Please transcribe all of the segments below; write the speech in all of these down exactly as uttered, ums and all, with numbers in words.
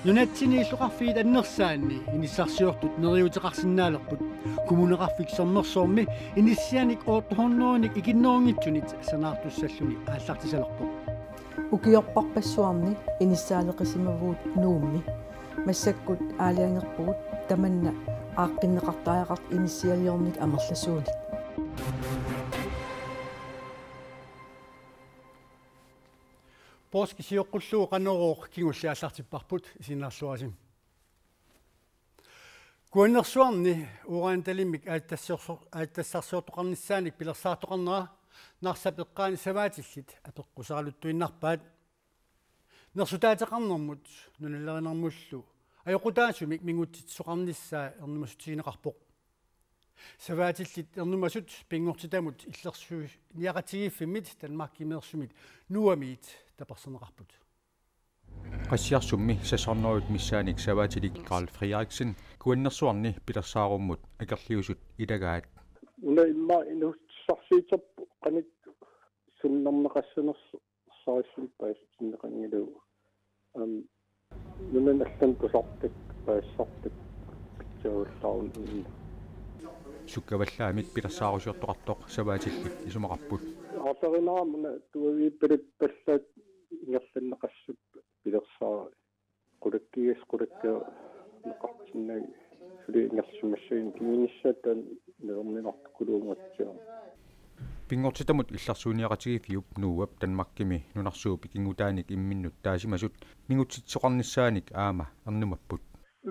Nunatsinni illoqarfiit annersaanni inissarsiortut neriuuteqarsinnaalerput. Kommuneqarfik Sermersoormi inissianik otte hundredenik ikinnerunngitsunit sanaartussalluni aallartisalerpoq. Ukiorparpassuarni inissaaleqisimavugut Nuummi. Massakkut aalajangerpugut tamanna aaqqinneqartariaqartut inissialiornikkut amerlasuunik. Poorskip sioqqullugu Qanorooq kingulliit aallartipparput, isiginnaarluarisi. Kuannersuarni uranitalimmik aatsitassarsior-, aatsitassarsiortoqarnissaanik pilersaartoqarnera Narsap eqqaani savaatillit apeqquseraluttuinnarpaat. Nersutaateqarnermut nunalerinermullu ajoqutaasumik mingutsitsisoqarnissaa ernumassutigineqarpoq. Savaatillit ernumasut pinngortitamut illersuiniaqatigiiffimmit Danmarkimeersumit NOAH-miit taperserneqarput. Qassiarsummi seksten hundredet missaannik savaatilik Karl Frederiksen Kuannersuarni pilersaarummut akerliusut ilagaat. Una immaqa inuussutissarsiuterput qanoq sunnerneqassanersoq saassussip paasitinneqanngilagut. Am, nunani allanut tusartakkat, paasisartakkat pitsaallaarneq. Sukkavallaamik pilersaarusiortoqartoq savaatillit isumaqarput. Aarlerinarama una tuaviippallaat ingerlanneqassapput pilersaarut. Qulakkiigassat qulakkeerneqartinnagit suli ingerlasimassaginnakku kingunissaat taanna nererninartukuluugatsiarpoq. Pinngortitamut illersuiniaqatigiiffiup NOAH-p Danmarkimi nunarsuup ikinngutaanik imminnut taasimasut mingutsitsisoqarnissaanik aamma ernumapput.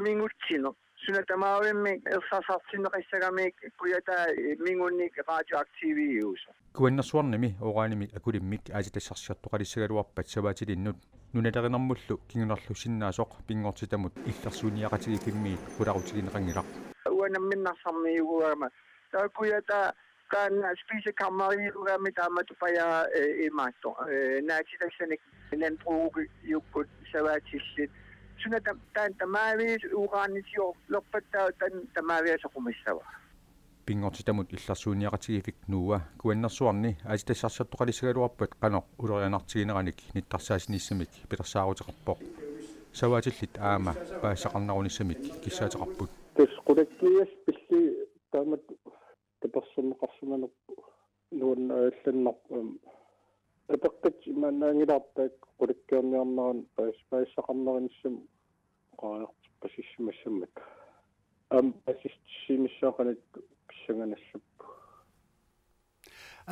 Mingutsineq. Suna tamavimmik ersarisartinneqassagamik kujataa mingunik radioaktiviusoq. Kuannersuarnimi uranimik akulimmik aatsitassarsiortoqalissagaluarpat savaatilinnut nunalerinermullu kingunerlussinnaasoq pinngortitamut illersuiniaqatigiiffimmiit qularutigineqanngilaq. Uanga nammineq narsarmiuugama. Taava kujataa taanna spisekammeriuugami taamatut pajaa, eh, imaattoq, eh, naatitassanik landbrugiukkut savaatillit. Suna tam-, taanna tamaviisa uranisiorlerpat taava taanna tamaviisa soqumissavaa. Pinngortitamut illersuiniaqatigiiffik NOAH Kuannersuarni aatsitassarsiortoqalissagaluarpat qanoq ulorianartigineranik nittarsaassinissaminik pilersaaruteqarpoq. Savaatillit aamma paasisaqarnerunissamik kissaateqarput. Tassa qulakkiigassat pillugit taamatut taperserneqarsimanerput nuannaallannarpoq. Apeqqut imaannaanngilarput taakku qulakkeerniarneranni paas-, paasisaqarnerinissamut oqariartorpassissimassammata. Aamma paasissutissiinissaa qanoq pissanganassapput.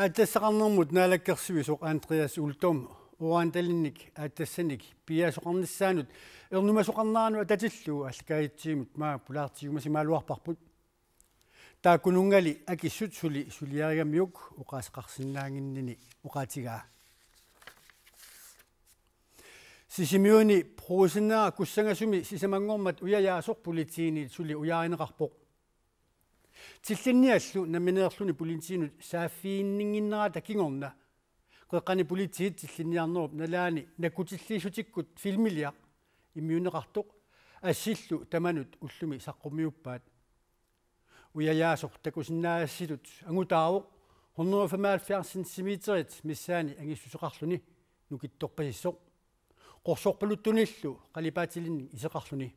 Aatsitassaqarnermut naalakkersuisoq Andreas Uldum uranitalinnik aatsitassanik piiaasoqarnissaanut ernumasoqarneranut atatillugu aallakaatitsimut maani pulaartiumasimagaluarparput. Taakkununngali akissut suli suliarigamiuk oqaaseqarsinnaannginnini oqaatigaa. Sisimiuni Brugsenip kussangasumi sisamanngormat ujajaasoq politiinit suli ujaarineqarpoq. Tillinniallu nammineerluni politiinut saaffiginninnginnerata kingorna qeqqani politiit tillinniarnerup nalaani nakkutilliissutikkut filmiliaq immiunneqartoq assillu tamanut ullumi saqqummiuppaat. Ujajaasoq takusinnaasassitut angutaavoq hundrede og femoghalvfjerds centimeterit missaani angissuseqarluni nukittorpasissoq. Qorsorpaluttunillu qalipaatilinnik iseqarluni.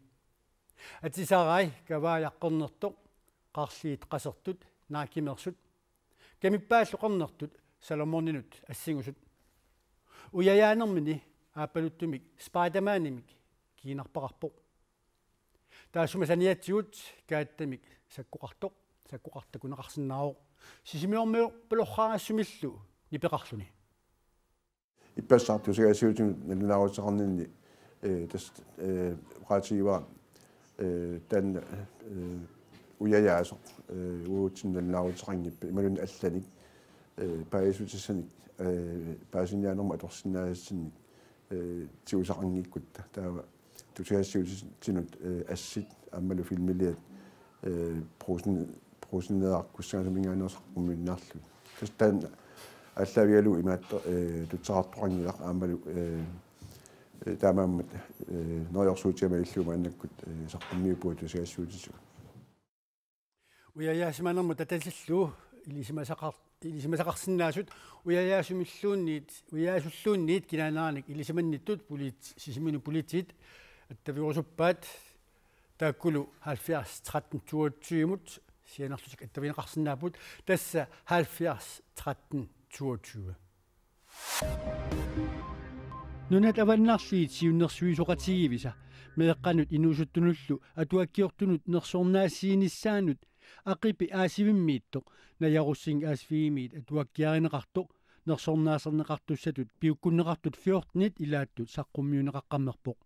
Atisarai kavaajaq qernertoq, qarliit qasertut, naakimeersut. Kamippaallu qernertut Salomoninut assingusut. Ujajaanermini aappaluttumik Spider-Manimik kiinarpaqarpoq. Taassuma saniatigut kaattamik sakkoqartoq, sakkoqartoq takuneqarsinnaavoq. Sisimiormiorpalorsaarissumillu nipeqarluni. Ippassaq tusagassiuutinut nalunaaruteqarninni, eh, tassa, eh, oqaatigivara, eh, taanna, eh, ujajaasoq, eh, uatsinnut nalunaaruteqanngippat imaluunniit allanik, eh, paasissutissanik, eh, paasiniaanermut atorsinnaasassinnik, eh, tigusaqanngikkutta. Taava tusagassiuutinut, eh, assit aammalu filmiliat, eh, Brugsen-, Brugseneeraq kussangasumik saqqummiunnaarlugit. Tassa taanna aallaavigalugu imaattoq, eh, tutsaqartoqanngilaq aammalu, eh, eh, taamaammat, eh, neriorsuutiga malillugu maannakkut, eh, saqqummiuppugut tusagassiuutitigut. Ujajaasimanermut atatillugu ilisimasaqar-, ilisimasaqarsinnaasut ujajaasumilluunniit, ujajaasulluunniit kinaaneranik ilisimannittut poliit-, Sisimiuni politiit Attaviorusuppaat taakkulu halvfjerds tretten toogtyve-mut sianerlutik attavigineqarsinnaapput, tassa halvfjerds tretten toogtyve. Nunat Avannarliit Siunnersuisoqatigiivisa meeqqanut inuusuttunullu atuakkiortunut nersornaassiinissaanut Aqipi Aasivimmiittoq Najarussing Aasivimmiit atuakkiarineqartoq nersornaaserneqartussatut piukkunneqartut fjortenit ilaattut saqqummiunneqaqqammerpoq.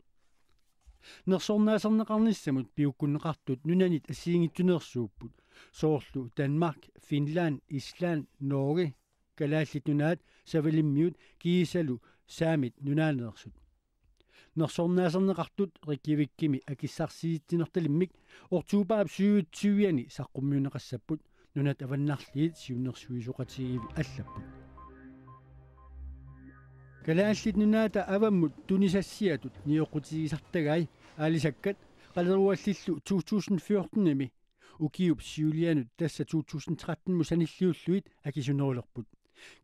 Nersornaaserneqarnissamut piukkunneqartut nunanit assigiinngitsuneersuupput, soorlu Danmark, Finland, Island, Norge, Kalaallit Nunaat, Savalimmiut kiisalu Saamit Nunaaneersut. Nersornaaserneqartut Reykjavikimi akissarsiitsinertalimmik oktobarip syvogtyve-ani saqqummiunneqassapput, Nunat Avannarliit Siunnersuisoqatigiivi allapput. Kalaallit Nunaata avammut tunisassiatut nioqqutigisartagai aalisakkat Qaleruallillu to tusind fjorten-imi ukiup siulianut, tassa to tusind tretten-imut sanilliullugit, akisunerulerput.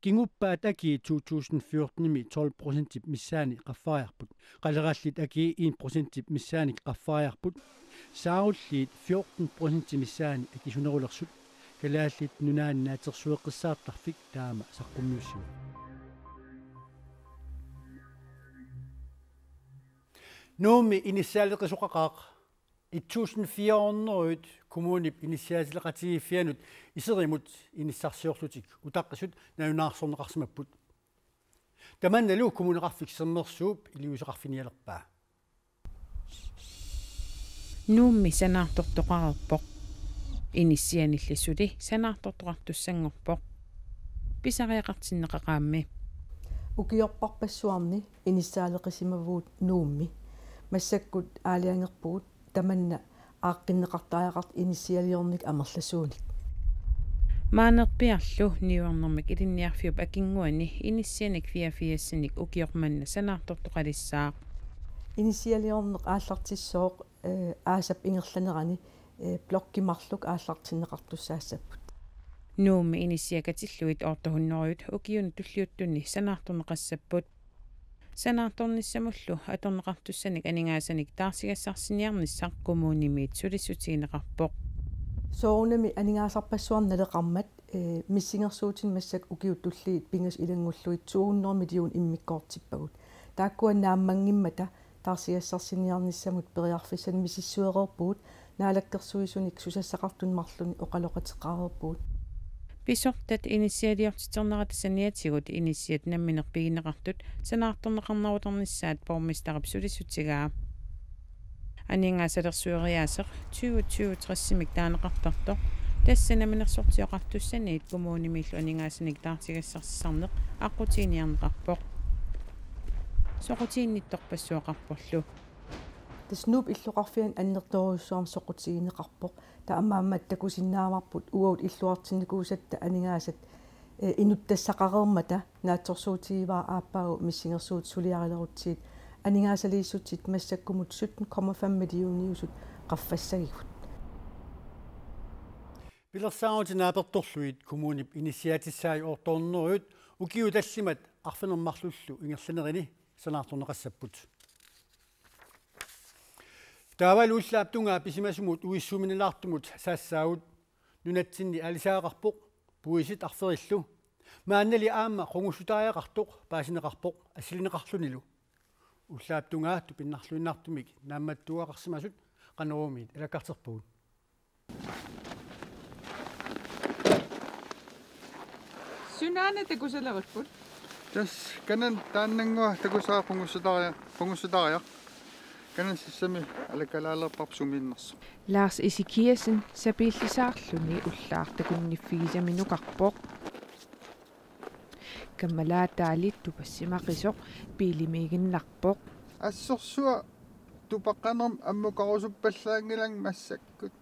Kinguppaat akii to tusind fjorten-imi tolv procentip missaani qaffariarput. Qalerallit akii en procentip missaani qaffariarput. Saarulliit fjorten procentip missaani akisunerulersut. Kalaallit Nunaanni Naatsorsueqqissaartarfik taama saqqummiussivoq. Nuummi inissiaaleqisoqaqaaq. Et tusind fire hundrede kommunip inissiaatileqatigiiffianut iserimut inissarsiorlutik utaqqisut nalunaarsorneqarsimapput. Tamannalu Kommuneqarfik Sermersuup iliuuseqarfinialerpaa. Nuummi sanaartortoqareerpoq. Inissianilli suli sanaartortoqartussanngorpoq. Pisariaqartinneqaqaammi. Ukiorparpassuarni inissaaleqisimavugut Nuummi. Massakkut aalajangerpugut tamanna aaqqinneqartariaqartoq inissialiorneq amerlasuunik. Maanerpiarlu niuernermik ilinniarfiup akinguani inissianik fireogfirsinik ukioq manna sanaartortoqalissaaq. Inissialiorneq aallartissooq, eh, aasap ingerlanerani, eh, blokki marluk aallartinneqartussaassapput. Nuummi inissiat katillugit otte hundrede ukiuni tulliuttuni sanaartorneqassapput. Sanaartornissamullu atorneqartussanik aningaasanik taarsigassarsiniarnissaq kommunimiit sulissutigineqarpoq. Soorunami aningaasarpassuarnik naleqarmat, eh, missingersuutinik massakkut ukiut tulliit pingasut ilanngullugit to hundrede million immikkoortippagut. Taakkua naammanngimmata taarsigassarsiniarnissamut periarfissanik misissuereerpugut, Naalakkersuisunik susassaqartunik marlunnik oqaloqateqareerpugut. Pisortat inissialiortiternerata saniatigut inissiat nammineq pigineqartut sanaartorneqarnerulernissaat borgmesterip sulissutigaa. Aningaasalersueriaaseq tyve tyve tres-imik taaneqartartoq, tassa Namminersortioqartussaniit kommunimiillu aningaasanik taarsigassarsisarneq aqqutiginiarneqarpoq. Soqutiginnittorpassuaqarporlu. Tassa Nuup illoqarfiani annertoorujussuarmik soqutigineqarpoq. Taamaammat takusinnaavarput uagut illuartinnikuusatta aningaasat, eh, inuttassaqareermata naatsorsuutigivara aappaagu missingersuutit suliarilerutsigit aningaasaliissutsit massakkumut sytten komma fem millioniusut qaffassagigut. Pilersaarutit naapertorlugit kommunip inissiaatissai otte hundrede ukiut tallimat arfineq-marlullu ingerlanerini sanaartorneqassapput. Taavalu ullaap tungaa pisimasumut uissuuminaalaartumut saassaagut. Nunatsinni aalisagaqarpoq puisit arferillu. Maannali aamma qungussutariaqartoq paasineqarpoq assilineqarlunilu. Ullaap tungaa tupinnarluinnartumik naammattuugaqarsimasut Qanoruumiit alakkarterpagut. Sunaana takusaleripput? Tassa kanani taannannguaq takusara qungussutaria-, qungussutariaq. Kanani sissami alakkalaalerparput sumiinnersoq. Lars Ezekiassen sapiillisaarluni ullaaq takunniffigisaminukarpoq. Kammalaataali tupassimaqisoq biilimiiginnarpoq. Assorsuaq tupaqqanermik ammukarusuppallaanngilanga massakkut.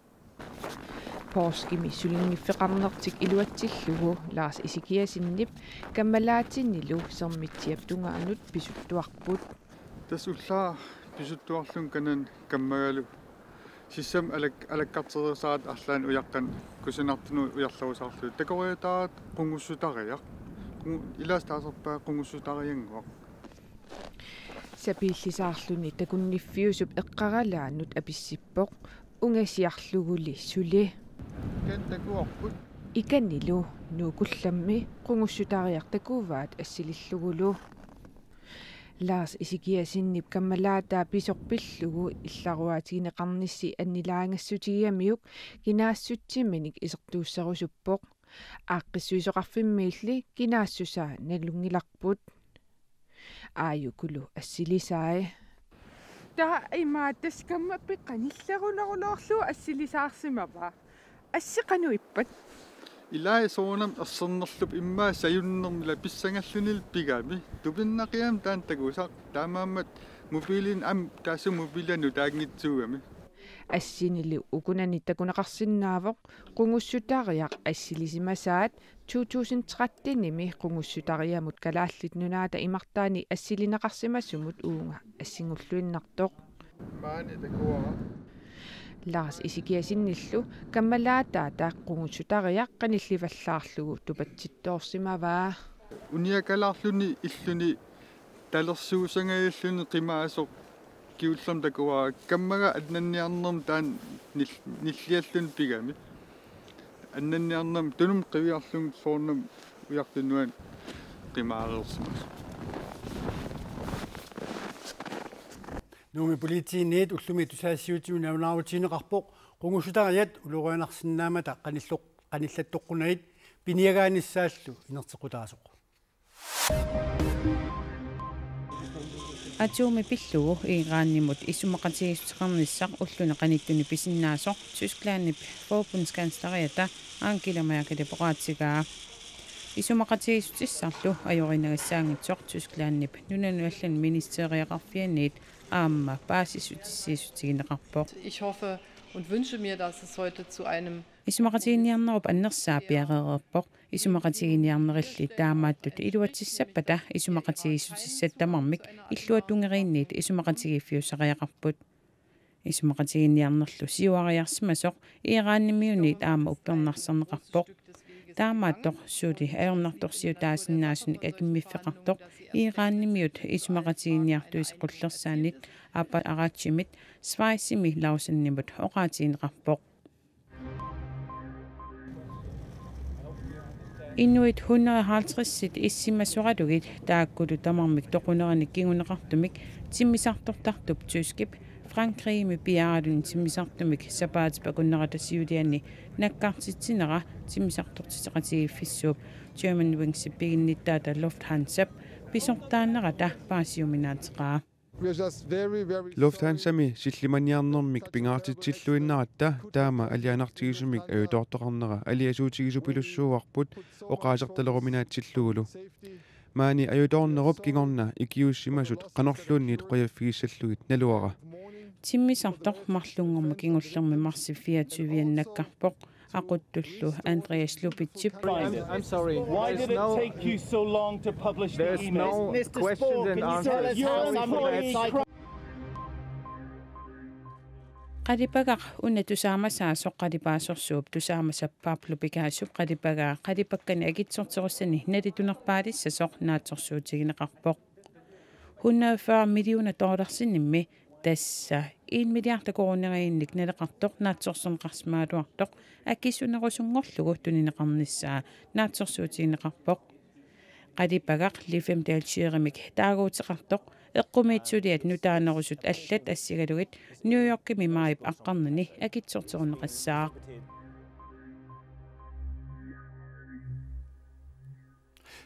Poorskimi sulinngiffeqarnertik iluatsillugu Lars Ezekiassenip kammalaatinilu Sermitsiap tungaanut pisuttuarput. Tassa ullaaq pisuttuarlunga kanani kammagalu. Sissami alak-, alakkartereersaratta arlaannik ujaqqanik kusanartunut ujarlerusaarlugu. Takoriataaratta qungussutariaq. Qungu-, ilaasa taasarpaat qungussutariannguaq. Sapiillisaarluni takunniffiusup eqqaralaanut apissippoq, ungasiarluguli suli. Ikan takuarput. Ikanilu Nuup kullammi qungussutariaq takuvaat assilillugulu. Lars Ezekiassenip kammalaataa pisoq pillugu illaruaatigineqarnissi annilaangassutigigamiuk kinaassutsiminik isertuusserusuppoq. Aaqqissuisoqarfimmiilli kinaassusaa nalunngilarput. Aajukulu assilisai. Taava ima tassa kammappit qanilleruneruloorlugu assilisaarsimavaa. Assi qanoq ippat? Ilai soorunami ersernerlup immaqa sajunnermik ila pissangallunilu pigami. Tupinnaqiam taanna takusaq, taamaammat mobiilin am tassa mobiilia nutaanngitsuugami. Assinili ukunani takuneqarsinnaavoq qungussutariaq assilisimasaat to tusind tretten-imi qungussutariamut Kalaallit Nunaata imartaani assilineqarsimasumut uunga assingulluinnartoq. Maani takuara. Lars Ezekiassenillu kammalaataata qungussutariaq qanillivallaarlugu tupatsittoorsimavaa. Uniakalaarluni illuni talersuusangajalluni qimaasoq kingullermik takuara, kammaga annanniarnermik taanna nil-, nillialluni pigami. Annanniarnermik tunumut qiviarlunga soorunami ujartup nuanni qimaareersimasoq. Nuummi politiinit ullumi tusagassiuutimut nalunaarutigineqarpoq qungussutariat ulorianarsinnaammata qanilloq-, qanillattoqqunagit piniagaanissaallu inerteqqutaasoq. Atomi pillugu Iranimut isumaqatigiissuteqarnissaq ulluni qanittuni pisinnaasoq Tysklandip forbundskansleri Angela Merkelip oqaatigaa. Isumaqatigiissutissarlu ajorinagassaanngitsoq Tysklandip nunanut allanut ministereqarfianniit aamma paasissutissiissutigineqarpoq. Ich hoffe und wünsche mir, dass es heute zu einem Isumaqatigiinniarnerup annersaa piareerpoq. Isumaqatigiinniarnerilli taamaattut iluatsissappata isumaqatigiissutissat tamarmik illuatungeriinniit isumaqatigiiffiusariaqarput. Isumaqatigiinniarnerlu siuariarsimasoq Iranimiuniit aamma uppernarsarneqarpoq. Taamaattoq suli ajornartorsiutaasinnaasunik akimmiffeqartoq Iranimiut isumaqatigiinniartuisa qullersaanit Abbas Aragchimit Schweizimi Lausannimut oqaatigineqarpoq. Inuit hundrede og halvtreds issimasoralugit taakkulu tamarmik toquneranik kinguneqartumik timmisartortartup tyskip Frankrigimi piaaraluni timmisartumik sapaatip akunnerata siuliani nakkartitsinera timmisartortitseqatigiiffissuup Germanwingsip piginnittaata Lufthansap pisortaanerata paasiuminaateqaa. Lufthansami sillimaniarnermik pingaartitsilluinnaratta taama alianartigisumik ajutoortoqarnera aliasuutigisorujussuuarput oqaasertaleruminaatsillugulu. Maani ajutoornerup kingorna ikiuussimasut qanorluunniit qujaffigissallugit naluara. Timmisartoq marlunngormat kingullermi marsip fireogtyve-ani nakkarpoq. Aquttullu Andreas Lubitschip. I'm, I'm sorry. Why did it take you so long to publish the email? There's no questions and answers. Qalipagaq una tusaamasaasoq qalipaasorsuup tusaamasap Pablo Picassup qalipagaa qalipakkani akitsorterussani nalitunerpaalissasoq naatsorsuutigineqarpoq. Hundrede fyrre millioner dollarsinimmi, tassa en milliard koruuneriinnik naleqartoq naatsorsorneqarsimagaluartoq akisunerusunngorlugu tunineqarnissaa naatsorsuutigineqarpoq. Qalipagaq Lifim Delchirimik taaguuteqartoq eqqumiitsuliat nutaanerusut allat assigalugit New Yorkimi maajip aqqarnani akitsorterunneqassaaq.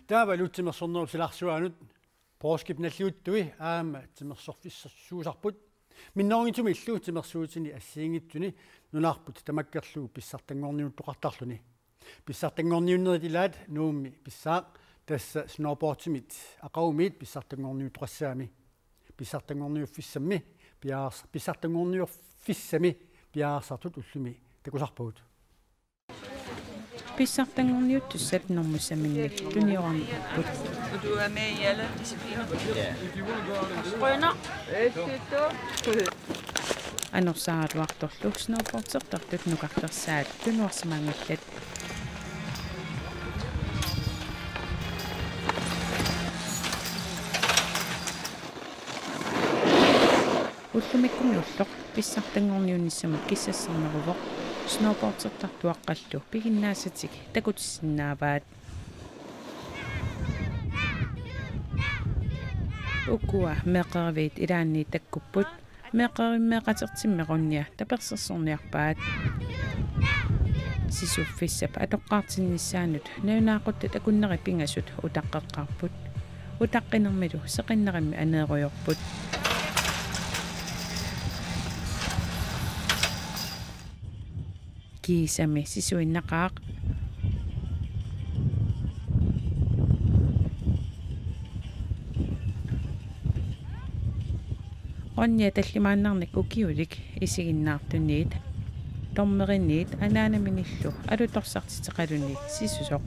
Taavalu timersornerup silarsuaanut poorskip nalliuttui aamma timersorfissuusarput. Minnerunngitsumillu timersuutini assigiinngitsuni nunarput tamakkerlugu pissartanngorniuttoqartarluni. Pissartanngorniunnerit ilaat Nuummi pissaaq, tassa snowboardimit aqagumiit pissartanngorniuttoqassaami. Pissartanngorniuffissammi piareers-, pissartanngorniuffissami piareersartut ullumi takusarpagut. Pissartanngorniuttussat normussaminnik tuniorarneqarput. Vil du være med i alle discipliner? Rønner. Anorsaaraluartorlu snowboardertartut nukartersaat tunuarsimanngillat. Ullumikkummi ulloq pissartanngorniunnissamut kissassarneruvoq. Snowboardertartut aqqallu piginnaasatik takutissinnaavaat. Ukua meeqqeriviit ilaanniit takkupput. Meeqqerimmeeqatertimmi Ronja tapersersorniarpaat. Sisuffissap atoqqaartinnissaanut nalunaaquttat akunneri pingasut utaqqeqqaarput. Utaqqinermilu seqinnerimmi aneerujorput. Kiisami sisuinnaqaaq. Ronja tallimaannarnik ukiulik isiginnaartuniit, dommeriniit anaanaminillu alutorsartiteqaluni sisusoq.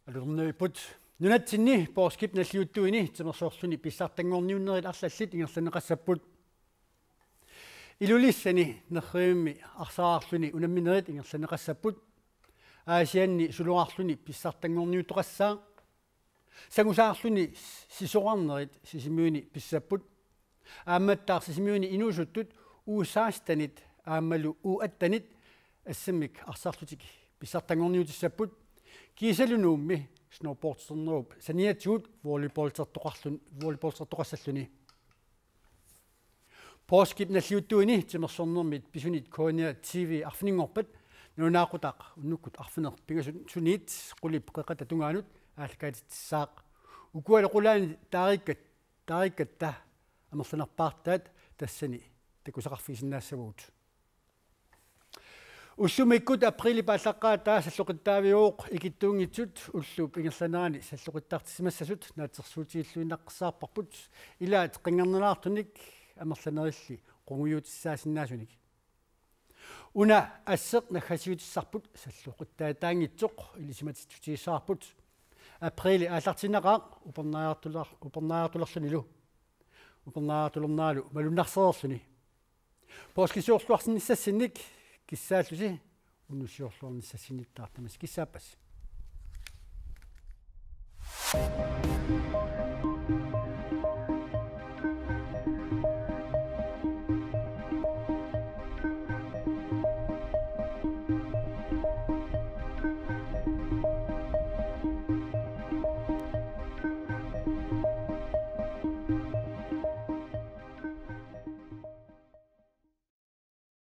Alutorniarput. Nunatsinni poorskip nalliuttuini timersorluni pissartanngorniunnerit arlallit ingerlanneqassapput. Ilulissani nerrivimmi arsaraarluni unamminerit ingerlanneqassapput. Aasianni suloraarluni pissartanngorniuttoqassaaq. Sangusaarluni sisorarnerit Sisimiuni pissapput. Aammattaaq Sisimiuni inuusuttut U sekstenit aammalu U attenit assammik arsarlutik pissartanngorniutissapput. Kiisalu Nuummi snowboardernerup saniatigut volleyballtertoqarlun-, volleyballtertoqassalluni. Poorskip nalliuttuini timersornermit pisunit K N R T V arfininngorpat nalunaaqutaq unnukkut arfineq-pingasunit qulip qeqqata tungaanut aallakaatitsissaaq. Ukualu qulaani taarikkat-, taarikkatta amerlanerpaartaat tassani takusaqarfigisinnaassavagut. Ullumikkut aprilip aallaqqaataa salloqittaaviuvoq. Ikittuunngitsut ullup ingerlanerani salloqittartissimassasut naatsorsuutigilluinnaqqissaarparput, ilaat qinngernalaartunik amerlanerilli qungujutissaasinnaasunik. Una asseq naggasiutissarput salloqittaataanngitsoq ilisimatitsissutigissavarput. Aprilip aallartinnaqaaq upernaariartuler-, upernaariartulerlunilu. Upernaariartulerneralu malunnarsereerluni. Poorskisiorluarnissassinnik kissaallusi unnussiorluarnissassinnik taartamassi kissaappassi.